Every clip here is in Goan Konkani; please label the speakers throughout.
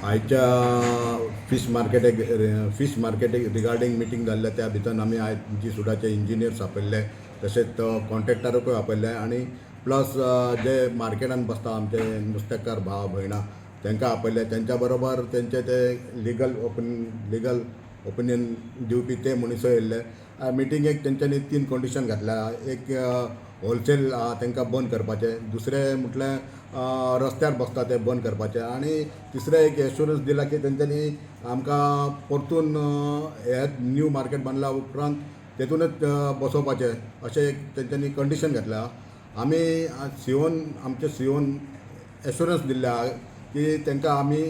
Speaker 1: आयच्या फीश मार्केटीक रिगार्डींग मिटींग जाल्ल्या, त्या भितर आमी आयज जी सुडाचे इंजिनियर्स आपयल्ले, तशेंच कॉन्ट्रॅक्टराकूय आपयल्ले आनी प्लस जे मार्केटान बसता आमचे नुस्तेकार भाव भयणां, तांकां आपयले. तेंच्या बरोबर तेंचे ते लिगल ओपिनियन दिवपी ते मनीसय येयल्ले. मिटिंगेक तेंच्यांनी तीन कंडिशन घातल्या. एक, होलसेल तांकां बंद करपाचें. दुसरें म्हटल्यार रस्त्यार बसता ते बंद करपाचें आनी तिसरें एक एश्युरन्स दिला की तेंच्यांनी आमकां परतून हे न्यू मार्केट बांदल्या उपरांत तेतूनच बसोवपाचें, अशें एक तेंच्यांनी कंडिशन घातल्या. आमी सीओन, आमचे सीओन एश्युरन्स दिल्ले आहा की तांकां आमी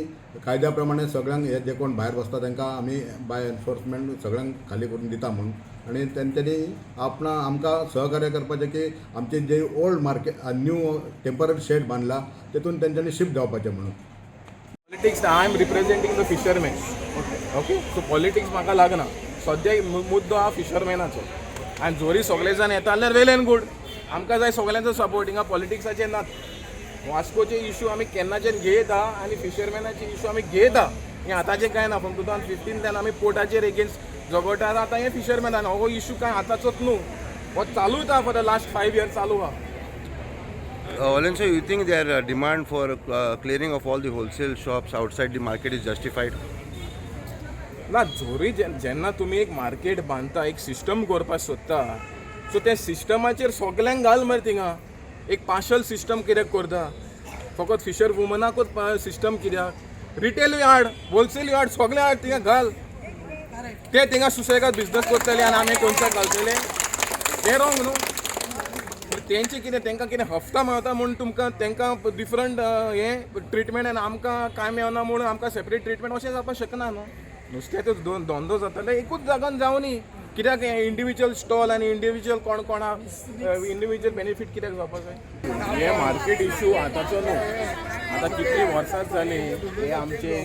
Speaker 1: कायद्या प्रमाणे सगळ्यांक हे जे कोण भायर बसता तांकां आमी बाय एनफोर्समेंट सगळ्यांक खाली करून दिता म्हूण. आनी तेंच्यांनी आपणा आमकां सहकार्य करपाचें की आमचे जे old market, new temporary shed बांदला, तेतून तेंच्यांनी शिफ्ट जावपाचें म्हणून.
Speaker 2: Politics, I am representing the fishermen, okay? So politics म्हाका लागना. सद्या मुद्दो आहा फिशरमॅनाचो आनी जोरी सगळे जाण येता जाल्यार वेल एंड गुड. आमकां जाय सगळ्यांचो सपोर्ट. हिंगा पॉलिटिक्साचे नात. वास्कोचे इशू आमी केन्नाच्यान घेयत आहा आनी फिशरमॅनाचे इशू आमी घेयत आहा. हें आतांचें कांय ना. फ्रॉम 2015त्यान आमी पोर्टाचेर एगेन्स्ट झगडटा. आतां हें फिशरमॅनान हो इशू कांय आतांचोच न्हू, हो चालूच आहा. For the last 5 years चालू आहा.
Speaker 3: Valencia, you think their demand for clearing of all the wholesale shops outside the market is justified?
Speaker 2: ना, जोरी जेन्ना तुमी एक मार्केट बांदता, एक सिस्टम करपाक सोदता, सो त्या सिस्टमाचेर सगल्यांक घाल मरे. थिंगा एक पार्शल सिस्टम कित्याक करता? फकत फिशर वुमनाकूच सिस्टम कित्याक? रिटेलूय हाड, होलसेलूय हाड, सगळें हाड, थिंगा घाल. ते थिंगा सुसेगाद बिजनस करतले आनी आमी कोनशाक घालतले, तें रोंग न्हू. पूण तेंचे कितें, तांकां कितें हफ्ता मेळता म्हूण तुमकां तांकां डिफरंट हें ट्रिटमेंट आनी आमकां कांय मेळना म्हूण आमकां सेपरेट ट्रिटमेंट, अशें जावपाक शकना न्हू. नुस्त्याचो दोन धंदो जाताले, एकूच जागान जावनी. कित्याक हें इंडिविज्युअल स्टॉल आनी इंडिविज्युअल कोण कोणा इंडिविज्युअल बेनिफीट कित्याक जावपाक जाय? हे मार्केट इशू आतांचो न्हू, आतां कितलीं वर्सां जालीं. हे आमचे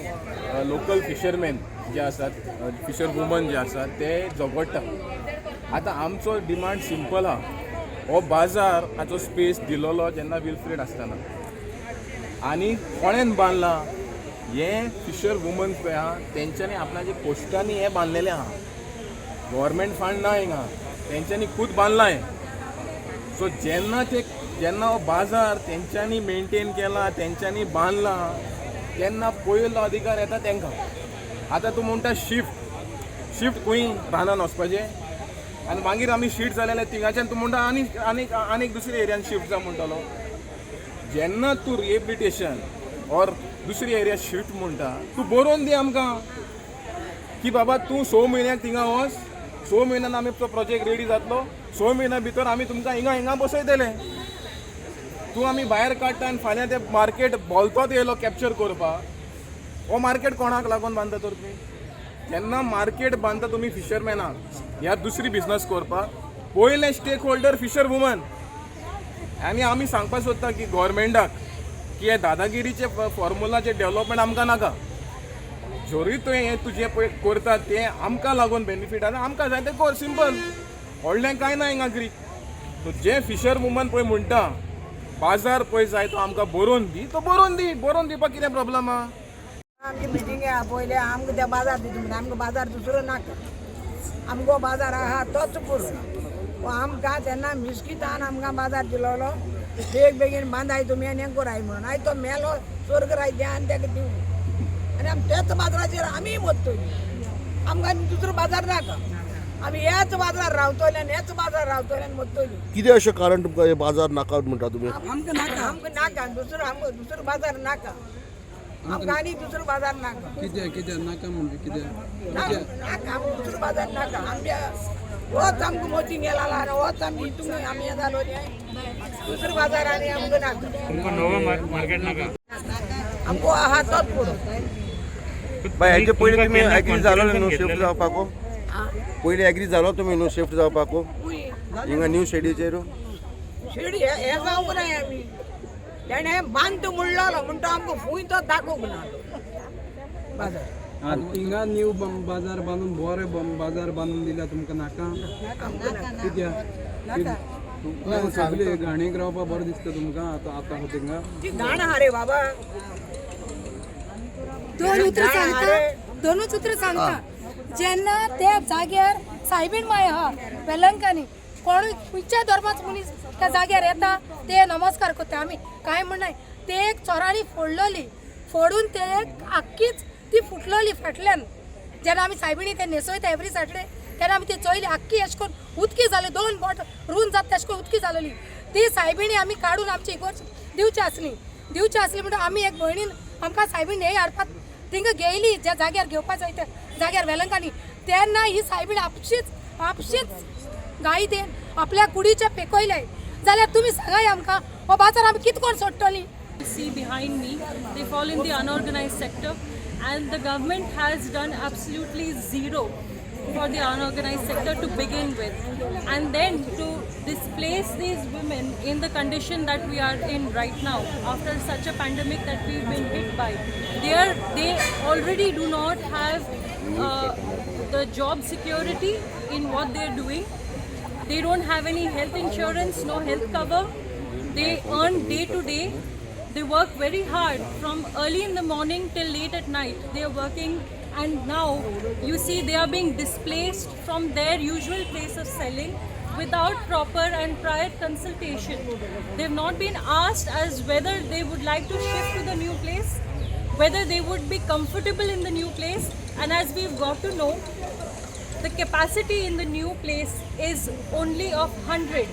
Speaker 2: लोकल फिशरमॅन जे आसात, फिशर वुमन जे आसात, ते झगडटा. आतां आमचो डिमांड सिंपल आहा. हो बाजार हाचो स्पेस दिलोलो जेन्ना विल्फ्रेड आसतना आनी कोणेन बांदला हें, फिशर वुमन पळय आहा, तेंच्यांनी आपणाच्या कोश्टांनी हें बांदलेलें आहा. गव्हर्मेंट फंड ना हिंगा, तेंच्यांनी खूद बांदलां हें. सो जेन्ना ते, जेन्ना हो बाजार तेंच्यांनी मेंटेन केला, तेंच्यांनी बांदला, तेन्ना पयलो अधिकार येता तेंकां. आतां तूं म्हणटा शिफ्ट. शिफ्ट खंय? रानान वचपाचें आनी मागीर आमी शिफ्ट जाले जाल्यार थिंगाच्यान तूं म्हणटा आनी आनीक आनीक दुसऱ्या एरियान शिफ्ट जा म्हणटलो. जेन्ना तूं रिहेबिलिटेशन ऑर दुसरी एरिया शिफ्ट म्हणटा, तूं बरोवन दी आमकां की बाबा तूं 6 म्हयन्याक थिंगा वच, 6 म्हयन्यान आमी तो प्रोजेक्ट रेडी जातलो, 6 म्हयन्या भितर आमी तुमकां हिंगा हिंगा बसयतले. तूं आमी भायर काडटा आनी फाल्यां ते मार्केट भोलतोच येयलो कॅप्चर करपाक. हो मार्केट कोणाक लागून बांदता तर तुमी? जेन्ना मार्केट बांदता तुमी फिशरमॅनाक ह्या दुसरी बिजनस करपाक, पयलें स्टेक होल्डर फिशर वुमन. आनी आमी सांगपाक सोदता की गव्हर्मेंटाक की हे दादागिरीचे फॉर्मुलाचे डेव्हलपमेंट आमकां नाका. जरूय तुवें हें तुजें पळय करता तें आमकां लागून बेनिफीट आसा, आमकां जाय तें कर. सिंपल, व्हडलें कांय ना हिंगा ग्रीक. सो जे फिशर वुमन पळय म्हणटा, बाजार पळय जाय तो आमकां बरोवन दी, तो बरोवन दी. बरोवन दिवपाक कितें प्रॉब्लम आहा?
Speaker 4: आमची मिटिंगे आपयले, आमकां त्या बाजार दिता म्हणटा. आमकां बाजार दुसरो नाका, आमगो बाजार आहा तोच पुरो. आमकां तेन्ना मिस्कितान आमकां बाजार दिलोलो, बेग बेगीन बांदाय तुमी आनी हें कराय म्हणून. आयज तो मेलो, स्वर्ग रायते आनी ताका दिवं आनी आमी त्याच बाजाराचेर आमी वतली. आमकां आनी दुसरो बाजार नाका. आमी ह्याच बाजारार रावतले आनी ह्याच बाजारार रावतले आनी वतली.
Speaker 5: कितें अशें कारण तुमकां हे बाजार नाका म्हणटा तुमी?
Speaker 4: आमकां नाका, आमकां नाका दुसरो, आमकां दुसरो बाजार नाका. आमकां आनी दुसरो बाजार नाका.
Speaker 6: कितें कितें नाका म्हणजे कितें?
Speaker 4: नाका, आमकां दुसरो बाजार नाका. आमच्या होच आमकां मोती गेला आनी होच आमी हितून आमी हें जालो. दुसरो बाजार आनी आमकां नाका.
Speaker 7: तुमकां नवो मार्केट नाका?
Speaker 4: आमकां आहा तोच पुरो.
Speaker 3: बाय, हेजे पयलीं
Speaker 7: तुमकां
Speaker 3: तुमी
Speaker 7: केन्ना
Speaker 3: एग्री जालो न्हू
Speaker 7: confirmation
Speaker 3: shift
Speaker 7: घेतलेलें?
Speaker 3: जावपाक? पयलीं एग्री जालो तुमी न्हू शिफ्ट जावपाक हिंगा न्यू शेडीचेर?
Speaker 4: शिडी हें जावंक नाय. आमी तेणें बांद म्हणलोलो म्हण तो आमकां फूंय तो दाखोवंक ना बाजार.
Speaker 6: हिंगा न्यू बाजार बांदून, बरे बाजार बांदून दिल्या, तुमकां नाका? कित्याक? तुमकां सगळे घाणीक रावपाक बरें दिसता तुमकां आतां आतां थिंगा?
Speaker 4: ती घाण आहा रे बाबा.
Speaker 8: दोन उतरां सांगता, दोनूच उतरां सांगता. जेन्ना त्या जाग्यार सायबीण माय आहा वेलंकांनी, कोणूय खंयच्या धर्माचो मनीस त्या जाग्यार येता, ते नमस्कार करता. आमी कांय म्हणनाय. ते एक चोरांनी फोडलोली, फोडून ते आख्खीच ती फुटलोली फाटल्यान. जेन्ना आमी सायबिणी ते न्हेसयता एवरी सॅटर्डे, तेन्ना आमी ती चोयली, आख्खी अशें करून उदकी जाली. दोन बोट रून जाता तशें करून उदकी जालेली. ती सायबिणी आमी काडून आमची इगोर्ज दिवची आसली, दिवची आसली म्हणटकीर आमी एक भयणीन आमकां सायबीण हे हाडपाक थिंगा घेयली, ज्या जाग्यार घेवपा जाय त्या जाग्यार वेलंकांनी. तेन्ना ही सायबीण आपशीच आपशीच गायी ते आपल्या कुडीचे पेकयले. जाल्यार तुमी सांगाय आमकां, हो बाजार आमी कितें करून सोडटली?
Speaker 9: See behind me, they fall in the unorganized sector, and the government has done absolutely zero for the unorganized sector to begin with, and then to displace these women in the condition that we are in right now after such a pandemic that we've been hit by. They already do not have the job security in what they're doing. They don't have any health insurance, no health cover. They earn day to day. They work very hard from early in the morning till late at night. They are working, and now you see they are being displaced from their usual place of selling without proper and prior consultation. They've not been asked as whether they would like to shift to the new place, whether they would be comfortable in the new place, and as we've got to know, the capacity in the new place is only of 100.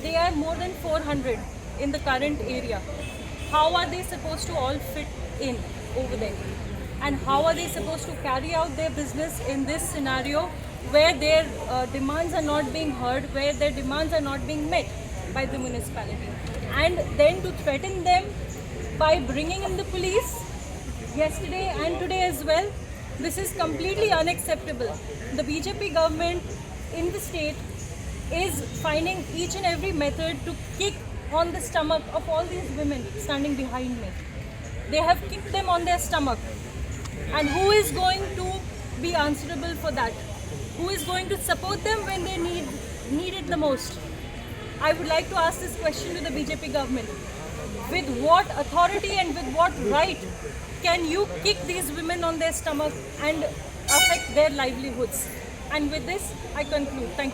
Speaker 9: They are more than 400 in the current area. How are they supposed to all fit in over there? And how are they supposed to carry out their business in this scenario where their demands are not being heard, where their demands are not being met by the municipality? And then to threaten them by bringing in the police yesterday and today as well. This is completely unacceptable. The BJP government in the state is finding each and every method to kick on the stomach of all these women standing behind me. They have kicked them on their stomach. And who is going to be answerable for that? Who is going to support them when they need it the most? I would like to ask this question to the BJP government. With what authority and with what right can you kick these women on their stomach and affect their livelihoods? And with this, I conclude. Thank you.